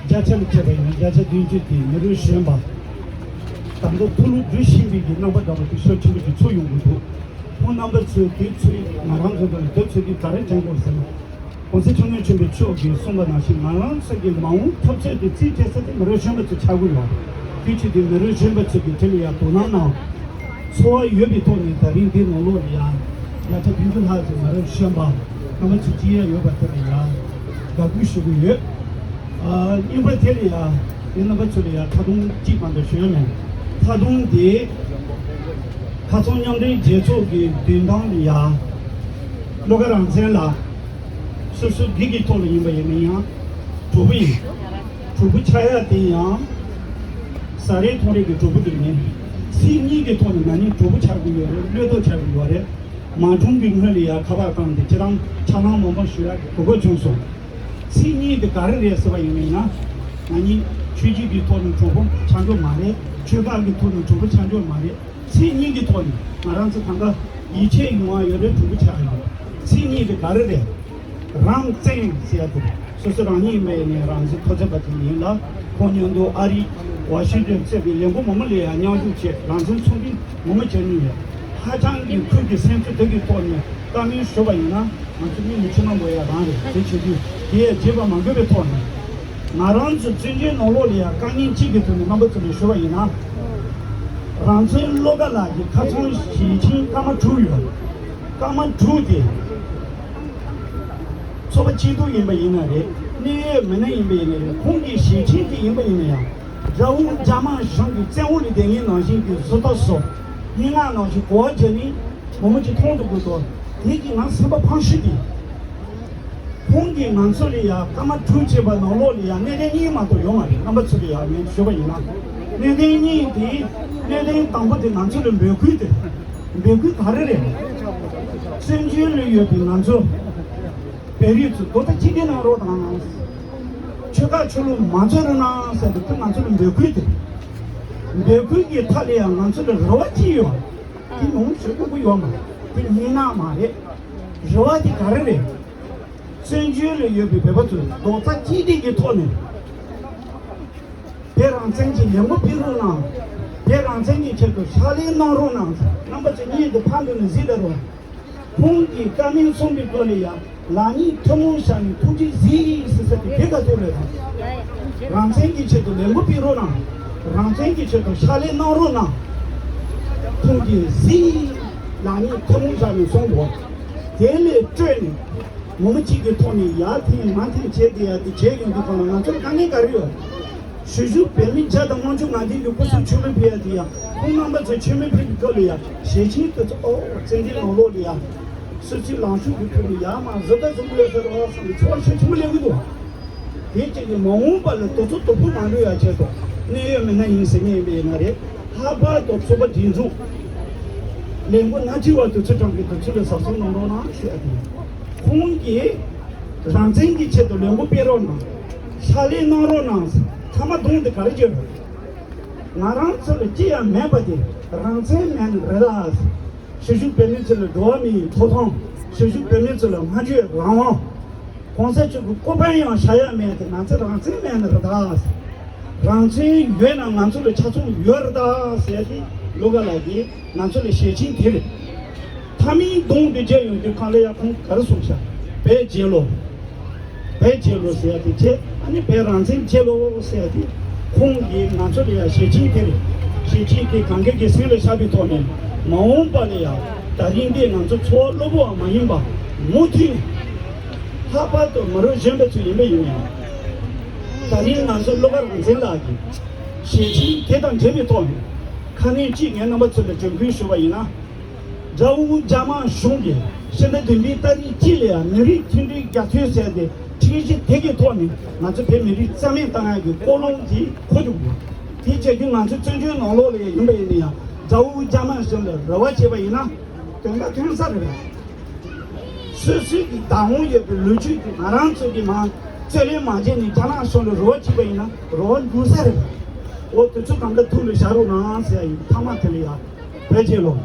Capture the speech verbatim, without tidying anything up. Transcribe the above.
བརྒྱ་ཆ་ལ་བྱས་པ་ཡིན་ན་བརྒྱ་ཆ་བདུན་ཅུ་དེ་མི་རབས་གཞོན་པ། ད་ལྟ་ཐུགས་ལུ་འདྲི་ཤེས་པའི་གི་རྣམ་པ་འདྲ་བ་དེ་ཤུགས་ཆེན་པོ་ཅིག་ཚུར་ཡོང་གི་འདུག་ཁོང་རྣམ་པ་ཚོས་དེ་ཚོས་ང་རང་ཚོ་དང་དེ་ཚོས་དེ་ག་རེ་དྲན་དགོས་ཟེར་ན། གོང་ས་སྐྱབས་མགོན་ཆེན་པོ་མཆོག་གིས་གསུངས་པ་ནང་བཞིན་ང་རང་ཚོ་གི་མ་འོངས་འཐབ་རྩོད་དེ་རྩིས་སྤྲད་ས་དེ་མི་རབས་གཞོན་པ་ཚོ་ཆགས་ཀྱི་ཡོད། དེ་ཕྱིར་དེ་མི་རབས་གཞོན་པ་ཚོ་གི་དེ་ལ་ཡང་དོ་སྣང་གནང་། ཚོར་བ་ཡོད་པའི་ཐོག་ནས་ད་རིང་འདི་ནང་ལོགས་ལ་ཡང་བརྒྱ་ཆ་བདུན་ཅུ་ལྷག་ཙམ་མ་རབས་གཞོན་པ་རྣམ་པ་ཚོ་ཅི་ཡང་ཡོད་པ་དེ་ལ་ཡང་དགའ་གུས་ཞུ་གི་ཡོད། ཨ་གཉིས་པ་དེ་ལ་ཡང་ངས་རྣམ་པ་ཚོ་ལ་ཡང་ཁ་རྡུང་གཅིག་མ་གཏོགས་ཞུ་ཡ་མེད། ཁ་རྡུང་དེ་ཁ་སང་མཉམ་འབྲེལ་རྒྱལ་ཚོགས་ཀྱི་མདུན་ཐང་ལ་ཡང་བློ་དགའ་རང་བཙན་ལགས་སོ་སོ་སྒེར་གྱི་ཐོག་ལ་ཡིན་པ་ཡིན་ན་ཡང་གྲོགས་པོ་ཡིན། གྲོགས་པོ་ཆགས་ཡ་དེ་ཡང་ཟ་རེས་འཐུང་རེས་ཀྱི་གྲོགས་པོ་དེ་མིན། ཚིག་གཉིས་ཀྱི་ཐོག་ནས་ང་གཉིས་གྲོགས་པོ་ཆགས་ཀྱི་ཡོད་རེད། བློས་གཏོང་བྱ་གི་ཡོད་རེད། མ་གྲོངས་པའི་སྔོན་ལ་ཡ་ཁ་པར་བཏང་སྟེ་ཁྱེད་རང་ཆ་ཚང་མང་པོ་ཞུ་ཡ་གི་གོ་སྐབས་བྱུང་སོང་། ཚིག་གཉིས་དེ་ག་རེ་རེད་ཟེར་བ་ཡིན་ན། ང་གཉིས་ཆོས་བརྒྱུད་ཀྱི་ཐོག་ནས་གྲོགས་པོ་ཆགས་འགྲོ་མ་རེད། ཆོལ་ཁ་གི་ཐོག་ནས་གྲོགས་པོ་ཆགས་འགྲོ་མ་རེད། ཚིག་གཉིས་ཀྱི་ཐོག་ནས་ང་རང་ཚོ་གང་ག་ཡིད་ཆེས་ཡོང་བ་ཡོད་རེད། གྲོགས་པོ་ཆགས་ཡོད། ཚིག་གཉིས་དེ་ག་རེ་རེད། རང་བཙན་ཟེར་ཡ་དེ་རེད། སོ་སོ་རང་ཉིད་མེད་ནས་རང་བཙན་ཐོབ་ཚད་པ་དེ་ཡིན་ལ། ཁོང་མཉམ་དུ་ཨ་རི་ཝ་ཤིང་ཏོན་གཙོས་པའི་ལས་འགུལ་མང་པོ་ལ་ཡང་མཉམ་ཞུགས་བྱས། རང་བཙན་ཚོགས་འདུ་མང་པོ་བྱས་མྱོང་ཡོད། ཧ་ཅང་གི་ཁུལ་གྱི་སེམས་ཚོར་དེ་གི་ཐོག་ནས་བཀའ་མོལ་ཞུ་བ་ཡིན་ན། ང་ཚོ་མི་མི་ཁྱིམ་ནང་འགྲོ་ཡ་རང་རེད། དེ་བྱེད་དུས་དེ་ཡ་བརྗེད་པ་མ་དགོས་པའི་ཐོག་ནས། ང་རང་ཚོ་བཙན་བྱོལ་ནང་ལོགས་ལ་ཡང་དཀའ་ངལ་གཅིག་གི་ཐོག་ནས་རྣམ་པ་ཚོ་ལ་ཞུ་བ་ཡིན་ན། རང་བཙན་བློ་དགའ་ལགས་ཀྱི་ཁ་སང་ཞལ་ཆེམས་སྐར་མ་དྲུག་ཡོད། སྐར་མ་དྲུག་དེ་ཚོགས་པ་སྐྱིད་སྡུག་ཡིན་པ་ཡིན་ན་རེད། གནད་ཡོད་མི་སྣ་ཡིན་པ་ཡིན་ན་རེད། ཁོང་གི་ཞལ་ཆེམས་དེ་ཡིན་པ་ཡིན་ན་ཡང་། དགྲ་བོ་རྒྱ་དམར་གཞུང་གི་བཙན་འོག་ལ་བསྡད་མཁན་ནང་བཞིན་གྱི་བཟོ་ལྟ་བཟོ། སྙན་ངག་ནང་བཞིན་གོ་བ་བརྒྱབ་ནས་མང་པོ་ཅིག་མཐོང་དུ་དགོས་དོ། དེ་གིས་ང་སེམས་པ་ཕངས་ཤི་དེ། ཁོང་གིས་ང་ཚོ་ལ་ཡང་སྐར་མ་དྲུག་བྱས་པ་ནང་ལོགས་ལ་ཡང་གནད་དོན་གཉིས་མ་གཏོགས་ཡོད་མ་རེད། རྣམ་པ་ཚོ་ལ་ཡང་ངས་ཞུས་པ་ཡིན་ན། གནད་དོན་གཉིས་དེ། གནད་དོན་དང་པོ་དེ་ང་ཚོ་ལ་འབོད་སྐུལ་དེ། འབོད་སྐུལ་ག་རེ་རེད། བཙན་བྱོལ་ལ་ཡོད་པའི་ང་ཚོ་བོད་རིགས་ཚོ་རྡོག་རྩ་གཅིག་སྒྲིལ་གནང་རོགས་དང་། ཆོལ་ཁ་ཆོས་ལུགས་མ་རྩོད་རོགས་གནང་ཟེར་ཏེ་ཁོས་ང་ཚོ་ལ་འབོད་སྐུལ་དེ། འབོད་སྐུལ་གྱི་མཐའ་ལ་ཡང་ང་ཚོ་ལ་རེ་བ་ཅི་ཡོད། དེ་ནང་ཞུ་དགོས་ཀྱི་ཡོད་མ་རེད། དེ་སྙན་ངག་མ་རེད། རེ་བ་དེ་ག་རེ་རེད། བཙན་བྱོལ་ལ་ཡོད་པའི་བོད་པ་ཚོས་རྡོག་རྩ་གཅིག་སྒྲིལ་གྱི་ཐོག་ནས་བོད་རང་བཙན་གྱི་ལས་འགུལ་སྤེལ་རོགས་གནང་། བོད་རང་བཙན་གྱི་ཆེད་དུ་ཕྱག་ལས་གནང་རོགས་གནང་། རྣམ་པ་ཚོ་གཉིས་དེ་ཕར་འགྲོ་ནས་གཟིགས་ད་རོགས། ཁོང་གིས་བཀའ་མོལ་གསུངས་པའི་སྐོར་ལ་ཡང་ལག་གཉིས་ཐུན་མོང་བཞག་ནས་ཐུགས་རྗེ་གཟིགས་ཟེར་ཟེར་ཏེ་དེ་ག་ཐུག་རེད་དང་། རང་བཙན་གྱི་ཆེད་དུ་ལས་འགུལ་སྤེལ་རོགས་གནང་། རང་བཙན་གྱི་ཆེད་དུ་ཕྱག་ལས་གནང་རོགས་གནང་། ཐུགས་རྗེ་གཟིགས། ལག་གཉིས་ཐུན་མོང་བཞག་ནས་གསུངས་འདུག་དེ་ལས་སྤྲོས་ནས་ངོ་མ་གཅིག་གི་ཐོག་ནས་ཡར་འཐེན་མར་འཐེན་བྱས་ཏེ་ཡར་དེ་བྱས་ཡོང་དུས་ཙམ་ལ་ང་ཚོར་དཀའ་ངལ་ག་རེ་ཡོད། གཞིས་བཞུགས་བོད་མི་བརྒྱ་དང་ལྔ་བཅུ་ང་བདུན་གྱི་སྐུ་གཟུགས་མཆོད་མེ་ཕུལ་ཡ་དེ་ཡང་ཁོང་རྣམ་པ་ཚོས་མཆོད་མེ་ཕུལ་གྱི་སྐབས་ལ་ཡང་ཞལ་ཆེམས་དེ་ཚོ་ཨོ་བཙན་བྱོལ་ནང་ལོགས་ལ་ཡང་སོ་སོའི་ལངས་ཕྱོགས་ཀྱི་ཁུལ་ལ་ཡར་མར་གཟབ་གཟབ་བཟོ་དགོས་ཡ་ཟེར་བ་བསམ་པའི་ཚོར་བ་ཤུགས་ཆེན་པོ་སླེབས་ཀྱི་འདུག་དེ་རྐྱེན་གྱིས་མ་འོངས་པ་ལ་དེ་ཚོ་དོ་ཕོག་མ་འགྲོ་ཡ་ཆེད་དུ་གནད་ཡོད་མི་སྣ་ཡིན་ཟེར་མཁན་ཡིན་པ་ཡིན་ན་རེད། ལྷག་པར་དུ་ཚོགས་པ་སྒྲིག་འཛུགས་ལས་འགུལ་སྣ་ཁྲིད་པ་དེ་ཚོ་དྲངས་ཀྱི་དེ་ཚོ་ལ་གཟབ་གཟབ་གནང་རོགས་གནང་ཞུ་ཡ་དེ་ཡིན། ཁོང་གིས་རང་བཙན་གྱི་ཆེད་དུ་ལས་འགུལ་སྤེལ་རོགས་གནང་། ཕྱག་ལས་གནང་རོགས་གནང་ཟེར། ཐ་མ་གདོང་དེ་ག་རེ་བརྗོད་རེད། ང་རང་ཚོ་ལ་ཅི་ཡང་མེད་པ་དེ་རང་བཙན་མེད་ནི་རེད་ལ། གཞིས་བཞུགས་བོད་མི་ཚོ་ལ་འགྲོ་བ་མིའི་ཐོབ་ཐང་། གཞིས་བཞུགས་བོད་མི་ཚོ་ལ་སྨྲ་བརྗོད་རང་དབང་། གོང་ས་མཆོག་གི་སྐུ་པར་ཡང་བཞག་ཡ་མེད་དེ་ང་ཚོ་རང་བཙན་མེད་ནི་རེད་ད། རང་བཙན་ཡོད་ན་ང་ཚོ་ལ་ཆ་ཚང་ཡོད་རེད་ད་ཟེར་ཏེ་བློ་དགའ་ལགས་ཀྱིས་ང་ཚོ་ལ་ཞལ་ཆེམས་དེ་རེད། མཐའ་མའི་གདོང་དེ་མཇལ་ཡོང་དུས་གང་ལ་ཡ་ཁོང་ག་རེ་གསུངས་ཤག་བོད་རྒྱལ་ལོ། བོད་རྒྱལ་ལོ་ཟེར་ཡ་དེ་བྱས། ཨ་ནི་བོད་རང་བཙན་རྒྱལ་ལོ་ཟེར་ཡ་དེ་ཁོང་གིས་ང་ཚོ་ལ་ཡ་ཞལ་ཆེམས་དེ་རེད། ཞལ་ཆེམས་དེ་གང་ག་གི་སེམས་ལ་ཤར་བའི་ཐོག་ནས་མ་འོངས་པ་ལ་ཡ་ད་རིང་འདི་ང་ཚོ་འཚོ་བ་སློབ་པོ་བ་མ་ཡིན་པ་མུ་མཐུད་ལྷག་པར་དུ་མི་རབས་གཞོན་པ་ཚོ་ཡིན་པ་ཡིན་ན། ད་རིང་ང་ཚོ་བློ་དགའ་རང་བཙན་ལགས་ཀྱི་ཞལ་ཆེམས་དེ་དང་འབྲེལ་བའི་ཐོག་ནས་ཁ་སྣོན་གཅིག་ངས་རྣམ་པ་ཚོ་ལ་འབྱོར་འབུལ་ཞུ་བ་ཡིན་ན། དགྲ་བོ་རྒྱ་དམར་གཞུང་གིས་ཕྱི་ཟླ་བདུན་པའི་ཏ་རིག་གཅིག་ལ་ཡང་མི་རིགས་མཐུན་སྒྲིལ་རྒྱ་མཚོའི་ཟེར་ཏེ་ཁྲིམས་གཞི་དེ་གའི་ཐོག་ནས་ང་ཚོ་བོད་མི་རིགས་རྩ་མེད་བཏང་ཡག་གི་ཀོ་ལོང་དེ་འཁོར་འདུག་དེ་བྱ་རྒྱུ་ང་ཚོ་བཙན་བྱོལ་ནང་ལོགས་ལ་ཡང་ཡིན་པ་ཡིན་ན་ཡང་དགྲ་བོ་རྒྱ་དམར་གཞུང་ལ་རེ་བ་བྱས་པ་ཡིན་ན་དོན་དག་ཐོན་ས་རེད་པས། སོ་སོའི་གི་བདག་དབང་ཡོད་པའི་ལོ་རྒྱུས་ཀྱི་ང་རང་ཚོ་གི་མ་རྩོད་ལེན་མ་བྱས་ནས་རྒྱ་ནག་གཞུང་ལ་རེ་བ་བྱས་པ་ཡིན་ན་རེ་བ་འགྲུབ་ས་རེད་པས། འོ་དེ་ཚོ་གང་ག་ཐུགས་ལ་བཞག་རོགས་གནང་ཟེར་ཡ་ཡིན། མཐའ་མ་དེ་ལ་ཡ། བོད་རྒྱལ་ལོ།